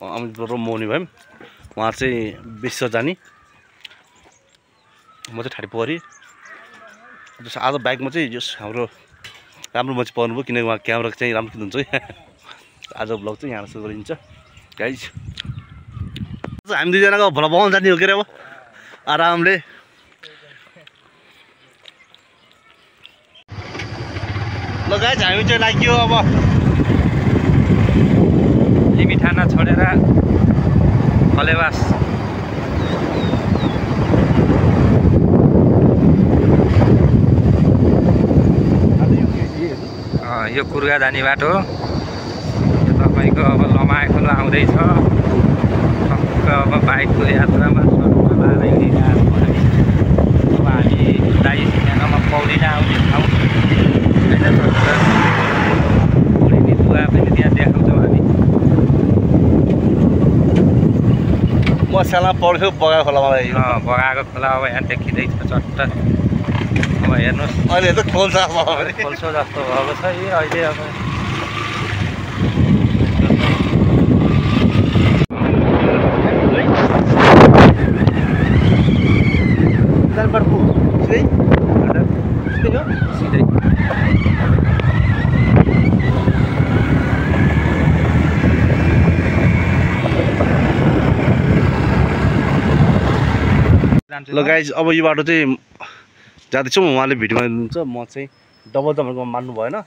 Amit bro र मौनी भयौँ। उहाँ चाहिँ विश्व जाने, म चाहिँ ठाडी परी। आज बाइकमा चाहिँ यस हाम्रो राम्रो मान्छे पर्नुभयो, किनकि उहाँ क्यामेरा चाहिँ राम्रो खिच्नुहुन्छ है। आज ब्लग चाहिँ यहाँ सुरु गरिन्छ गाइज। हामी दुईजनाको भला बनाउनु जाने हो के अरे अब आरामले। ल गाइज हामी चाहिँ लाग्यो अब लिमिठाना छोडेर खलेवास। यो कुर्गा जाने बाटो हो। यो तपाईँको अब लमाए खोलो आउँदैछ। टक्क अब बाइकको यात्रामा सर्ट लाँदै गएको अब हामी दाइ सिँगामा पौडीमा आउने ठाउँ होइन। पौडिने दुवा पनि त्यहाँ देखाउँछौँ हामी। म सानो पढ्थ्यो बगाएको खोलामा। बगाएको खोला अब यहाँ देखिँदैछ चट्ट। अब हेर्नुहोस् अहिले त खोल्सा खोल्सो जस्तो भएको छ यी अहिले। अब सिधै ल गाइज अब यो बाटो चाहिँ जाँदैछौँ। उहाँले भिडियोमा लिनुहुन्छ, म चाहिँ डबल जम्परको मान्नु भएन।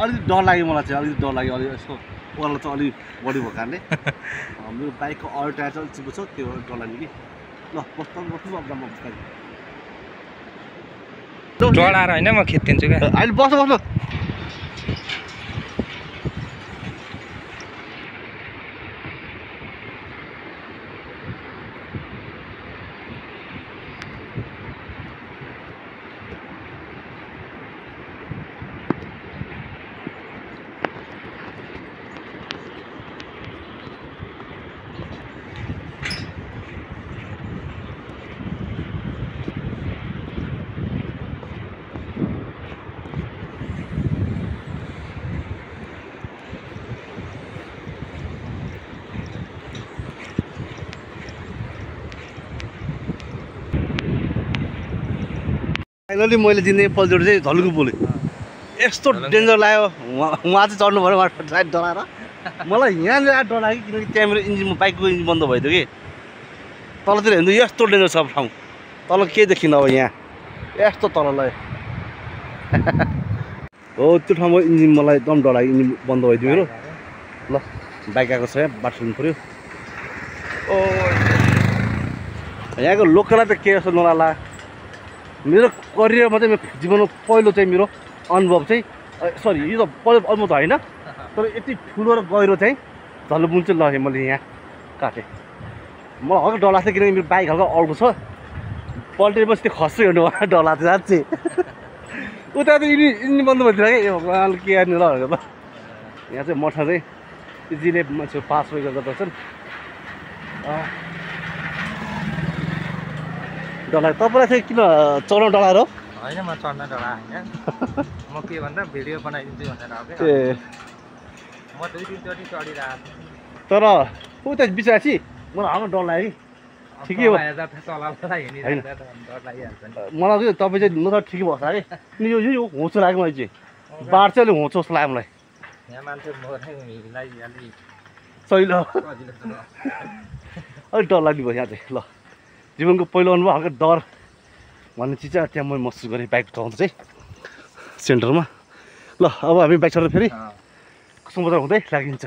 अलिकति डर लाग्यो मलाई चाहिँ, अलिकति डर लाग्यो। अलिक यसको ओह्रालो चाहिँ अलिक बढी भएको कारणले मेरो बाइकको अरू टायर चाहिँ अलिक चिप्लो छ, त्यो डर लाग्यो कि। ल बस्नु डराएर होइन म खिचिदिन्छु क्या। अहिले बस्नु फाइनली मैले जिन्दगी पल्टोटी चाहिँ झलुको बोलेँ। यस्तो डेन्जर लाग्यो। उहाँ चाहिँ चढ्नु पऱ्यो, उहाँ साइड डराएर। मलाई यहाँ ल्याएर डर लाग्यो किनकि त्यहाँ मेरो इन्जिन, बाइकको इन्जिन बन्द भइदियो कि। तलतिर हेर्नु यस्तो डेन्जर छ ठाउँ, तल केही देखिनँ। अब यहाँ यस्तो तल ल हो त्यो ठाउँमा इन्जिन मलाई एकदम डर लाग्यो, इन्जिन बन्द भइदियो मेरो। ल बाइक आएको छ, यहाँ बाटो सुन्नु पऱ्यो। ओ यहाँको लोकललाई त के जस्तो नलाला। मेरो करियरमा चाहिँ मेरो जीवनमा पहिलो चाहिँ मेरो अनुभव चाहिँ सरी यो त पहिलो अनुभव त होइन, तर यति ठुलो र गहिरो चाहिँ झलुबुन चाहिँ लगेँ मैले यहाँ काटेँ। मलाई हल्का डर लाग्छ किनकि मेरो बाइक हल्का अड्को छ, पल्टेपछि त्यो खस्छु हेर्नु डर लाग्छ साँच्चै। उता त इन्जिन बन्द भइदिएर कि उहाँले के गर्ने ल भनेर। यहाँ चाहिँ मठा चाहिँ इजिले मान्छे पास भइ गर्दा पर्छन्। डर लाग्यो तपाईँलाई चाहिँ किन चढ्न डर लाग्यो? होइन म चढ्न डरा होइन, म के भन्दा भिडियो बनाइदिन्छु भनेर हो कि। म 2-3 चोटि चढिरहेको छु तर उता बिचासी मलाई हाम्रो डर लाग्यो कि। ठिकै हो होइन मलाई चाहिँ तपाईँ चाहिँ न त ठिकै भएको छ कि यो होचो लाग्यो मलाई चाहिँ। बाढ चाहिँ अलिक होचो जस्तो लाग्यो मलाई। यहाँ मान्छे सही ल अलिक डर लाग्ने भयो यहाँ चाहिँ। ल जीवनको पहिलो अनुभव हल्का डर भन्ने चिज चाहिँ त्यहाँ म महसुस गरेँ बाइक चलाउँदा चाहिँ सेन्टरमा। ल अब हामी बाइक चलाएर फेरि समुद्र हुँदै लागिन्छ।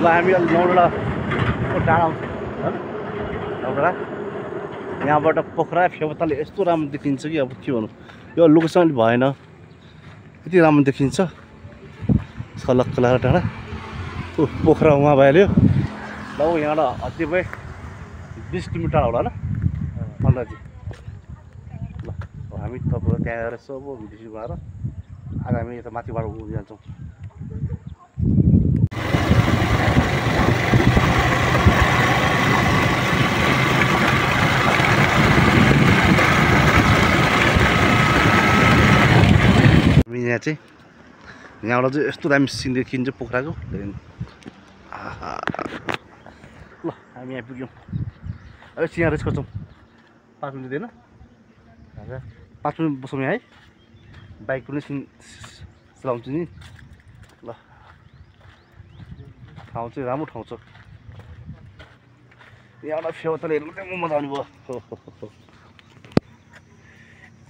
हामी अलि नौडाँडाको डाँडा आउँछ नौडाँडा। यहाँबाट पोखरा फेवाताल यस्तो राम्रो देखिन्छ कि अब के भनौँ, यो लोकेसन अलिक भएन, यति राम्रो देखिन्छ छलक्क लगाएर डाँडा। पोखरा उहाँ भइहाल्यो। ल यहाँबाट अति भए 20 किलोमिटर होला ल अन्दाजी। ल हामी तपाईँहरू त्यहाँ गएर सब भिडियो भएर आज हामी यता माथिबाट जान्छौँ। यहाँ चाहिँ यहाँबाट चाहिँ यस्तो दामी सिन देखिन्छ पोखराको। ल हामी यहाँ पुग्यौँ। अब यहाँ रेस्ट गर्छौँ 5 मिनट दिएन, 5 मिनट बसौँ यहाँ है, बाइक पनि चलाउँछु नि। ल ठाउँ चाहिँ राम्रो ठाउँ छ। यहाँबाट फेवाताल हेर्नु चाहिँ मजा आउने भयो।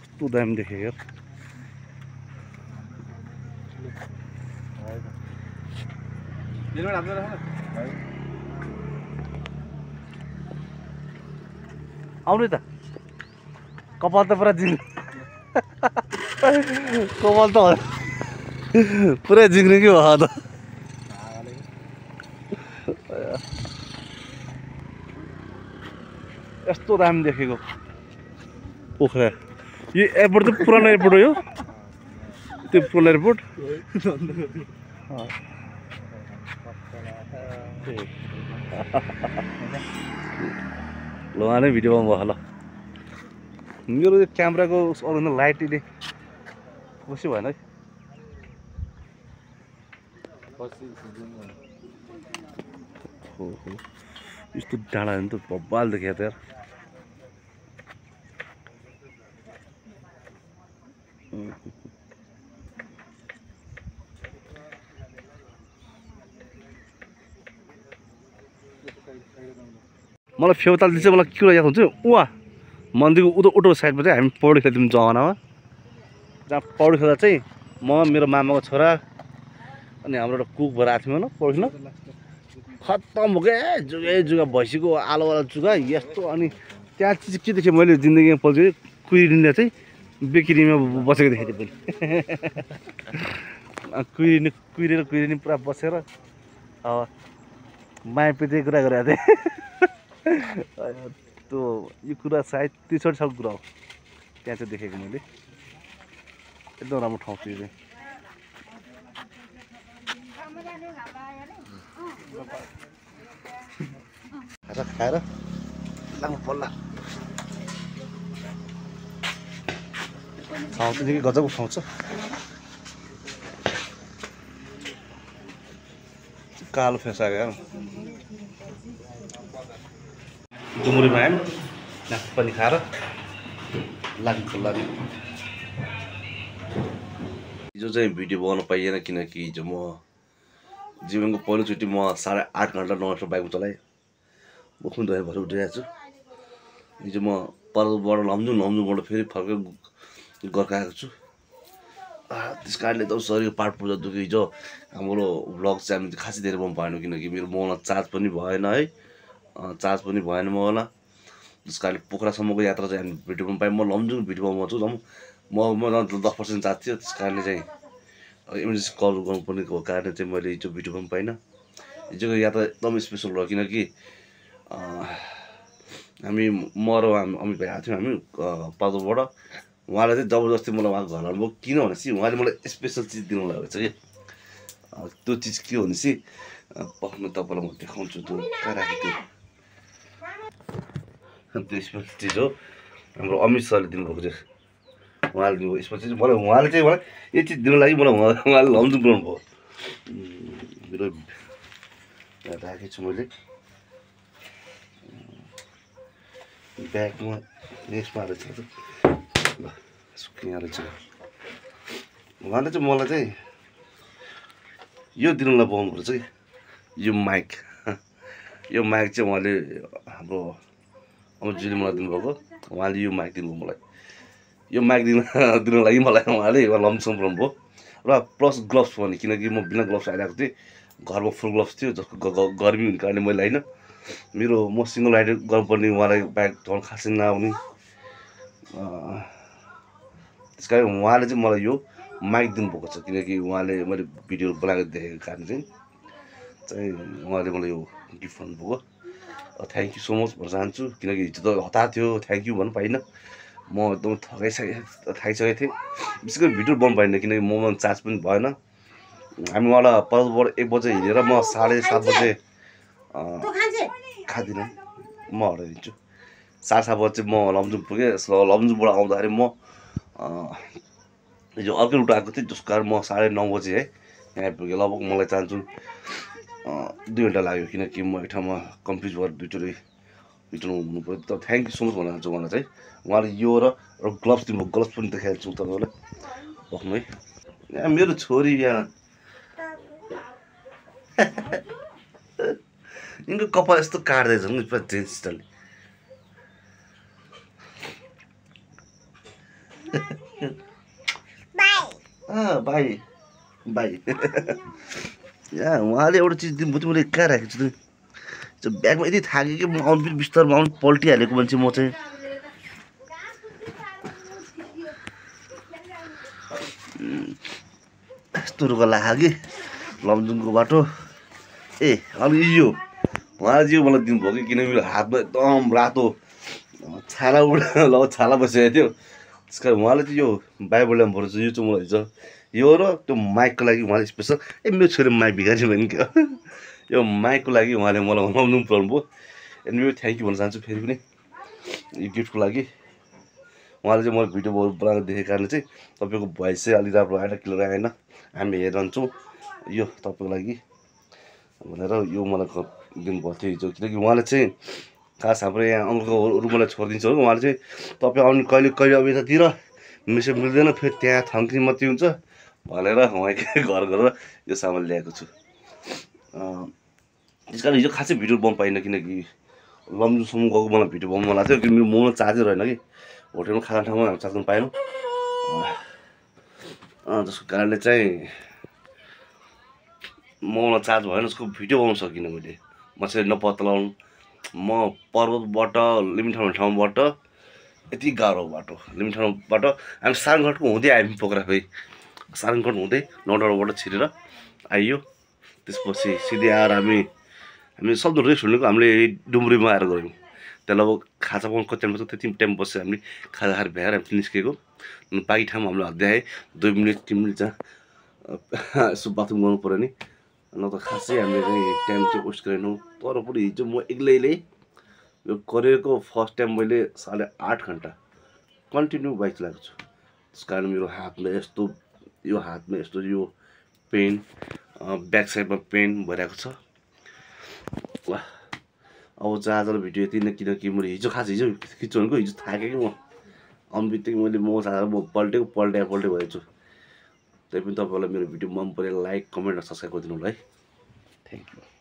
कस्तो दामी देखेँ यार। आउनु त कपाल त पुरा जिङ कपाल त पुरै जिङ्ने के भयो त। यस्तो दामी देखेको पोखरा। यो एयरपोर्ट चाहिँ पुरानो एयरपोर्ट हो, यो त्यो पुरानो एयरपोर्ट। ल उहाँ नै भिडियोमा भयो। ल मेरो यो क्यामेराको लाइटले खुसी भएन है। यस्तो डाँडा नि त बब्बाल देखिया त यार। मलाई फेउतालले चाहिँ मलाई के याद हुन्छ उहाँ मन्दिरको उतो साइडमा चाहिँ हामी पौडी खेल्थ्यौँ जमानामा। जहाँ पौडी खेल्दा चाहिँ म मेरो मामाको छोरा अनि हाम्रो एउटा कुक भएर आएको थियौँ होइन पौडी खेल्न। खत्तम हो क्या जुगा भैँसीको आलोवाला जुगा यस्तो। अनि त्यहाँ चिज के देखेँ मैले जिन्दगीमा पल्ट कुइरिने चाहिँ बेकिरीमा बसेको देखेको थिएँ पहिले। कुइरिने पुरा बसेर अब माया पिते कुरा गरेको थिएँ। त्यो यो कुरा सायद 63 सालको कुरा हो। त्यहाँ चाहिँ देखेको मैले एकदम राम्रो ठाउँ थियो यो चाहिँ। खाएर लाग्नु पर्ला। ठाउँ चाहिँ निकै गजबको ठाउँ छ। कालो फेसाएको यार डुङ्ग्रीमा आयौँ नाक पनि खाएर लाग्नु पर्ला। हिजो चाहिँ भिडियो बनाउन पाइएन किनकि हिजो म जीवनको पहिलोचोटि म 8.5 घन्टा ननस्टप बाइकमा चलाएँ। मुख पनि धोएर भएर उठिरहेको छु। हिजो म पर्वतबाट लमजुङबाट फेरि फर्केर गोर्खा आएको छु। त्यस कारणले एकदम शरीरको पार्ट पूजा दुख्यो। हिजो हाम्रो भ्लग चाहिँ हामीले खासै धेरै बनाउनु पाएन किनकि मेरो मोबाइलमा चार्ज पनि भएन है। चार्ज पनि भएन मोबाइलमा। त्यस कारणले पोखरासम्मको यात्रा चाहिँ हामी भिडियो बनाउनु पाएँ। म लमजुङ भिडियो बनाउनु छु म 10% चार्ज थियो। त्यस कारणले चाहिँ इमर्जेन्सी कल गर्नुपर्ने कारणले चाहिँ मैले हिजो भिडियो बनाउनु पाइनँ। हिजोको यात्रा एकदम स्पेसल रह्यो किनकि हामी म र अमित भाइ आएको थियौँ हामी पाल्तोबाट। उहाँले चाहिँ जबरजस्ती मलाई उहाँको घर लानुभयो। किन भनेपछि उहाँले मलाई स्पेसल चिज दिनु लागेको छ कि त्यो चिज के हो भनेपछि पक्नु तपाईँलाई म देखाउँछु। त्यो कहाँ राखेको त्यो स्पेसल चिज हो हाम्रो अमित सरले दिनुभएको चाहिँ। उहाँले दिनुभयो स्पेसल चिज मलाई। उहाँले चाहिँ मलाई यो चिज दिनु लागि मलाई उहाँले लमजुङ बनाउनु भयो। मेरो राखेको छु मैले ब्यागमा नेक्स्टमा रहेछ ल यहाँ रहेछ। उहाँले चाहिँ मलाई चाहिँ यो दिनुलाई पाउनु पर्छ कि यो माइक चाहिँ उहाँले हाम्रो अमितजीले मलाई दिनुभएको। उहाँले यो माइक दिनुभयो मलाई। यो माइक दिनु लागि मलाई उहाँले लमसम बनाउनु भयो र प्लस ग्लोभ्स पनि किनकि म बिना ग्लोभ्स आइरहेको थिएँ। घरमा फुल ग्लोभ्स थियो जसको गर्मी हुने कारणले मैले होइन। मेरो म सिङ्गल राइडर गर्नुपर्ने उहाँलाई बाइक चलाउनु खासै नआउने। त्यस कारण उहाँले चाहिँ मलाई यो माइक दिनुभएको छ किनकि उहाँले मैले भिडियोहरू बनाएको देखेको कारण चाहिँ उहाँले मलाई यो गिफ्ट गर्नुभएको। थ्याङ्क यू सो मच भन्न चाहन्छु किनकि हिजो त हतार थियो। थ्याङ्क यू भन्नु पाइनँ। म एकदम थाकिसकेको थिएँ। विशेष गरी भिडियो बनाउनु पाइनँ किनकि मोबाइलमा चार्ज पनि भएन। हामी उहाँलाई पर्वतबाट 1 बजे हिँडेर म 7:30 बजे खाँदिनँ म हराइदिन्छु। 7:30 बजे चाहिँ म लमजुङ पुगेँ। लमजुङबाट आउँदाखेरि म हिजो अर्कै रुट आएको थिएँ जसको कारण म 9:30 बजे है यहाँ आइपुगेँ। लगभग मलाई चाहन्छु 2 घन्टा लाग्यो किनकि म एक ठाउँमा कन्फ्युज भएर दुईचोटि रिटर्न हुनु पऱ्यो। तर थ्याङ्क यू सो मच भन्न चाहन्छु उहाँलाई चाहिँ। उहाँले यो र ग्लोभ्स दिनुभयो। ग्लोभ्स पनि देखाएको छु तपाईँहरूलाई पक्नु है। यहाँ मेरो छोरी यहाँ यिनको कपाल यस्तो काट्दैछ नि पुरा जेन्स स्टाइलले। बाई यहाँ उहाँले एउटा चिज दिनुभयो त्यो मैले कहाँ राखेको छु त्यो ब्यागमा यति थाकेँ कि म आउनु बिस्तारमा आउनु पल्टिहालेको मान्छे म चाहिँ। यस्तो रुगा लाग्यो कि लमजुङको बाटो। अनि यो उहाँले चाहिँ मलाई दिनुभयो कि किनकि मेरो हातमा एकदम रातो छाला बसिरहेको थियो। त्यस कारण उहाँले चाहिँ यो बाइबल ल्याउनु पर्छ। यो चाहिँ मलाई हिजो यो र त्यो माइकको लागि उहाँले स्पेसल मेरो छोरी माइक भिखारी भने क्या यो माइकको लागि उहाँले मलाई लमजुङ पुऱ्याउनु भयो। अनि मेरो थ्याङ्क यू भन्न चाहन्छु फेरि पनि यो गिफ्टको लागि। उहाँले चाहिँ मैले भिडियो बनाएको देखेको कारणले चाहिँ तपाईँको भोइस चाहिँ अलिक राम्रो आएन क्लियर आएन हामी हेरिरहन्छौँ यो तपाईँको लागि भनेर यो मलाई दिनुभएको थियो हिजो किनकि उहाँले चाहिँ खास हाम्रो यहाँ अङ्कलको रुमलाई छोडिदिन्छ हो उहाँले चाहिँ तपाईँ आउने कहिले कहिले अब यतातिर मिसो मिल्दैन फेरि त्यहाँ थन्किने मात्रै हुन्छ भनेर उहाँकै घर गरेर यो सामान ल्याएको छु त्यस कारण हिजो खासै भिडियो बनाउनु पाइनँ किनकि लम्जुसम्म गएको मलाई भिडियो बनाउनु मन लाग्थ्यो किनकि मोमो चार्जै रहेन कि होटेलमा खाना ठाउँमा हामी चार्ज गर्न पाएनौँ जसको कारणले चाहिँ मोमोमा चार्ज भएन उसको भिडियो बनाउन सकिनँ मैले म चाहिँ नपत्ता लगाउनु म पर्वतबाट लिमिटाउन ठाउँबाट यति गाह्रो बाटो लिमिटाउनबाट हामी सारङगढको हुँदै आयौँ पोखराखोइ सारङगढ हुँदै नौडाँडाबाट छिरेर आइयो त्यसपछि सिधै आएर हामी सक्दो रेस्टुरेन्टको हामीले डुम्रीमा आएर गऱ्यौँ त्यसलाई अब खाजा पाउनु कति टाइम बस्छ त्यति टाइम बसेर हामीले खाजा खाएर भ्याएर हामी निस्केको बाँकी ठाउँमा हामीले हद्दाए 2 मिनट 3 मिनट जहाँ यसो बाथरुम गर्नु पऱ्यो नि न त खासै हामीले चाहिँ टाइम चाहिँ वेस्ट गरेनौँ तर पनि हिजो म एक्लैले यो करियरको फर्स्ट टाइम मैले 8.5 घन्टा कन्टिन्यू बाइक चलाएको छु त्यस कारण मेरो हातमा यस्तो यो हातमा यस्तो यो पेन ब्याक साइडमा पेन भइरहेको छ वाह अब चाहिँ आज भिडियो यति नै किनकि मैले हिजो हिजो खिच्छु भनेको हिजो थाकेँ कि म बित्तिकै मैले म चाहेर म पल्टे भएछु त्यही पनि तपाईँहरूलाई मेरो भिडियो मन पऱ्यो लाइक कमेन्ट र सब्सक्राइब गरिदिनु होला है थ्याङ्क यू